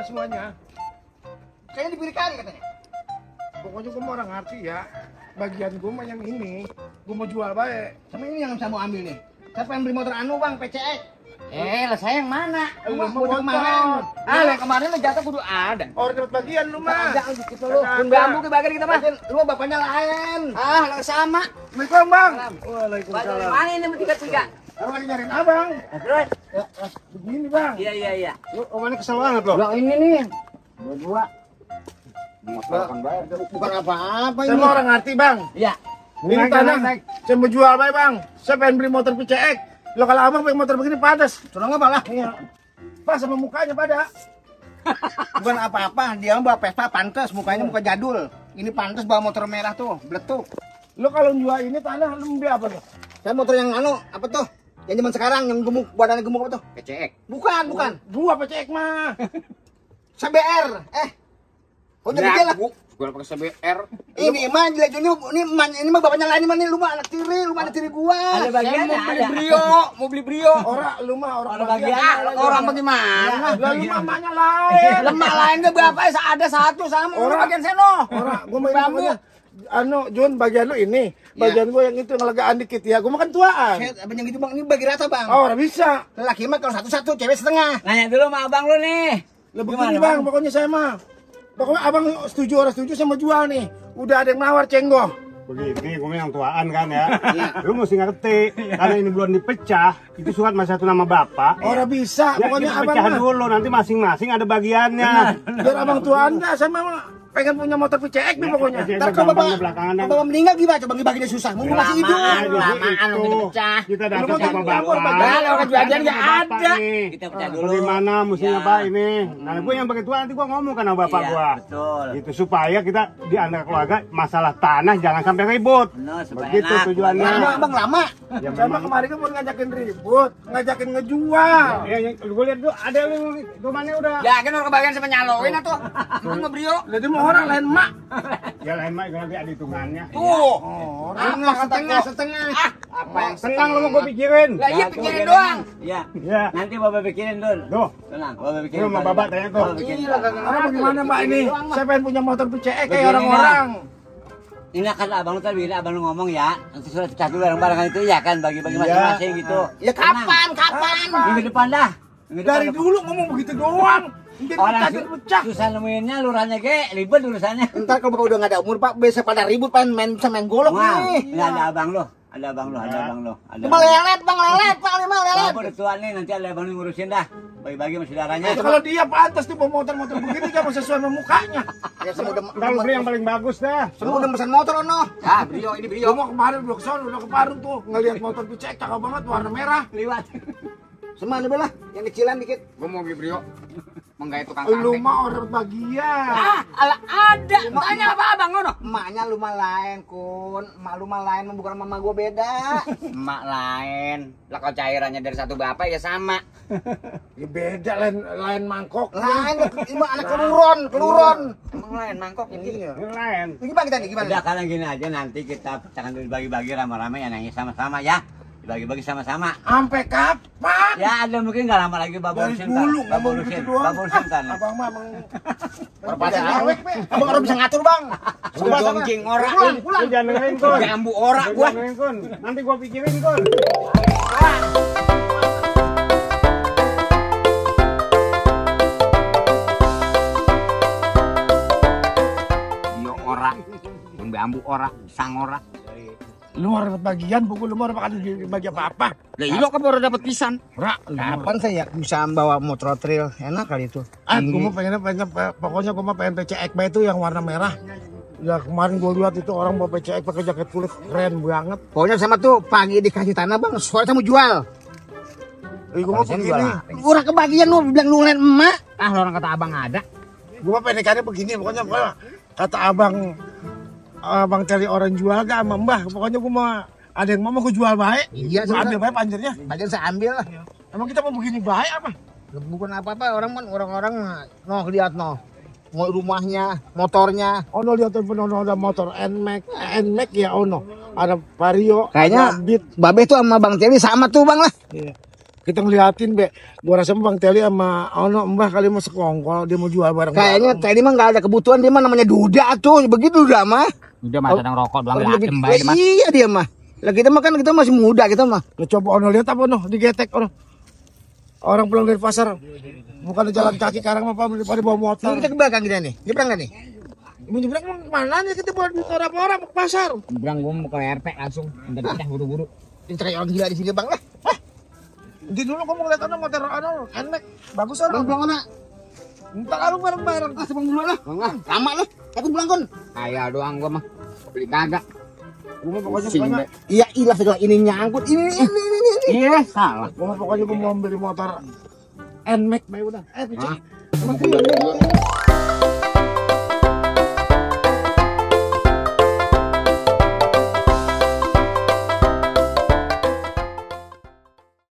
semuanya. Kayaknya dipilih kali katanya. Pokoknya gue mau orang ngerti ya. Bagian gue mah yang ini. Gue mau jual baik. Sama ini yang saya mau ambil nih. Saya pengen beli motor anu bang, PCX. Lah saya yang mana? Lu mau Udah motor. kemarin. Yang kemarin lo jatuh kudu ada. Orang dapat bagian lu mah. Ada gitu lu. Kun bambu ke bagian kita mah. Lu bapaknya lain. Lah sama. Assalamualaikum bang. Balik Waalaikumsalam. mana ini bertiga-tiga? Aku lagi nyariin abang. Terus? Begini bang. Iya. Lu omongannya kesel banget loh. Yang ini nih. Dua. Bukan apa-apa Saya ini. mau orang ngerti bang. Iya. Ini tanah. Saya mau jual baik bang. Saya pengen beli motor PCX. Lo kalau abang pengen motor begini padas. Curang apa lah? Iya. Pas sama mukanya pada. Bukan apa-apa. Dia bawa Vespa pantes, mukanya muka jadul. Ini pantes bawa motor merah tuh, bletuk. Lo kalau jual ini tanah lu mau beli apa tuh? Saya motor yang anu, apa tuh? Yang zaman sekarang, yang gemuk, badannya gemuk apa tuh? PCX. Bukan. Dua PCX mah. CBR. Oh jadi dia lah. Gua pakai CBR. Ini mah jelek-jeleknya, ini mah bapaknya lain mah nih, lu mah anak tiri, lu mah anak tiri gua. Ada bagiannya, Saya mau beli ada. Brio, mau beli Brio. Orang lu mah orang Ada bagian. Orang bagaimana? Lah lu mah emaknya lain. Lemah lain ke berapa? Ada satu sama Orang. bagian seno. Orang gua main Bambu. pokoknya. Anu Jun bagian lu ini. Bagian gua yang itu yang legaan dikit ya. Gua makan tuaan. Abang yang gitu bang, ini bagi rata bang. Oh, orang bisa. Lelaki mah kalau satu-satu, cewek setengah. Nanya dulu sama abang lu nih. Lah begini bang, pokoknya saya mah. Pokoknya abang setuju orang setuju saya mau jual nih. Udah ada yang nawar cenggoh. Begini, gue yang tuaan kan ya. Lu mesti ngerti, karena ini belum dipecah, itu surat masih satu nama bapak. Orang bisa, Ya, pokoknya kita abang pecah mah. dulu, nanti masing-masing ada bagiannya. Biar abang tua anda, saya memang pengen punya motor PCX nih pokoknya. PCX. Ntar kalau gampang bapak, belakangan dan- kalau bapak meninggal gimana? Coba baginya susah. Mau masih hidup. Lamaan udah dipecah. Kita Lu datang mau sama tunggu bapak. bagian, orang jualan nggak Bapak ada. nih. Kita pecah dulu. Bagaimana mestinya Ya. Pak ini? Nah, gue yang pakai tua nanti gue ngomong kan sama bapak Iya, gua. betul. Itu supaya kita di antara keluarga masalah tanah jangan sampai ribut. Benar, supaya Begitu enak. tujuannya. Lama bang, lama. Ya Saya mah kemarin kan mau ngajakin ribut, ngajakin ngejual. Ya, gue lihat tuh ada lu rumahnya udah. Ya kan orang kebagian sama nyaloin atau itu mah Brio. Jadi mau orang lain mak. Ya lain mah nanti ada hitungannya. Tuh. Setengah, setengah. Apa yang Tenang lu mau gue pikirin. Lah iya pikirin doang. Iya. Ya. Nanti Bapak pikirin dulu. Tuh. Tenang, Bapak pikirin. Lu sama Bapak tanya tuh. Bapak pikirin. Karena bagaimana mbak ini? Saya pengen punya motor PCX kayak orang-orang. Ini kan abang lu tadi abang lu ngomong ya, nanti sudah pecah dulu barang-barang itu ya kan bagi-bagi Iya. masing-masing gitu. Ya kapan? Minggu depan dah. Minggu depan Dari dah. dulu ngomong begitu doang. Mungkin Orang pecah. susah nemuinnya lurahnya ge, ribet urusannya. Ntar kalau bapak udah nggak ada umur pak, biasa pada ribut pengen bisa main golok Wah, nih. ini ada abang lo, ada abang lo, ada abang lo. Ada. Cuma lelet bang, lelet pak, lima lelet. Bapak udah tua nih, nanti ada abang lu ngurusin dah. Bagi-bagi sama saudaranya. Kalau dia pantas tuh bawa motor-motor begini jangan sesuai sama mukanya. Ya semua udah, Ntar lu beli yang paling bagus dah. semua udah pesan motor ono. Ah, Brio, ini Brio. Gua mau kemarin udah kesana, udah ke Parung tuh ngelihat motor PCX cakep banget warna merah. Liwat. Semua nih belah, yang kecilan dikit. Gua mau beli Brio. Menggait tukang Lu mah orang bagian. Ada. Tanya apa abang lo? Emaknya lu mah lain kun, emak lu mah lain, bukan mama gua beda. Emak lain. Lah kalau cairannya dari satu bapak ya sama. Ya beda lain mangkok. Lain, ini anak keluron. Emang lain mangkok ini. Yang lain. Gimana kita nih, gimana? Udah karena gini aja nanti kita pecahkan dulu bagi-bagi rame-rame ya nangis sama-sama ya. Dibagi-bagi sama-sama. Sampai kapan? Ya ada mungkin nggak lama lagi bapak Dari urusin dulu kan. Bapak ngomong urusin. gitu doang. Bapak urusin kan. Abang mah emang Perpasan awek, abang orang bisa ngatur bang. Coba donjing orang. Lu jangan dengerin kun. Jambu orang Lu gua. jangan dengerin kun. Nanti gua pikirin kun. Dio ora. Jambu ora, sang ora. lu mau dapat bagian, buku lu mau dapat bagi apa-apa. Lah iya kan baru dapat pisan. Rak, Kapan saya bisa bawa motor trail? Enak kali itu. Gue mau pengen pokoknya gue mau pengen PCX itu yang warna merah. Ya kemarin gue lihat itu orang bawa PCX pakai jaket kulit keren banget. Pokoknya sama tuh pagi dikasih tanah bang, soalnya mau jual. Gue mau begini. Kurang kebagian lu bilang lu lain emak. Ah orang kata abang ada. Gue mau pendekannya begini, pokoknya kata abang cari orang jual gak sama mbah. Pokoknya gue mau ada yang mau gue jual baik. Iya, Gua ambil baik panjernya. Bagian saya ambil lah. Emang kita mau begini baik apa? Bukan apa-apa, orang-orang noh lihat noh. Mau rumahnya, motornya. Ono lihat ono ada motor NMAX ya ono. Ada Vario, Kayaknya ada Beat. Babe tuh sama Bang Teli sama tuh bang lah. Iya. kita ngeliatin be. Gua rasa Bang Teli sama Ono Mbah kali mau sekongkol dia mau jual barang. Kayaknya Teddy mah nggak ada kebutuhan, dia mah namanya duda tuh, begitu duda mah. Udah mah sedang rokok doang liatin bae mah. Iya dia mah. Lah kita mah kan kita masih muda kita mah. Lu coba Ono lihat apa Ono digetek Ono. Orang pulang dari pasar bukan jalan kaki sekarang mah Pak pada bawa motor. Kita ke belakang kita nih. Nyebrang nggak nih? Menyeberang mana nih kita buat duit orang ke pasar. Nyebrang gua mau ke RP langsung. Bentar kita buru-buru. Ini cari orang gila di sini bang lah. Nanti dulu gua mau ngeliat Ono motor Ono enak bagus Ono. Bang pulang mana? Entar aku bareng-bareng. Ah sebang dulu lah. Lama lah. Aku pulang kon. Ayah doang gua mah. Beli kagak. Gua mau pokoknya sekarang. Iya ilah segala ini nyangkut ini. Iya, salah. Gua pokoknya gua mau beli motor NMAX bae udah. Cek.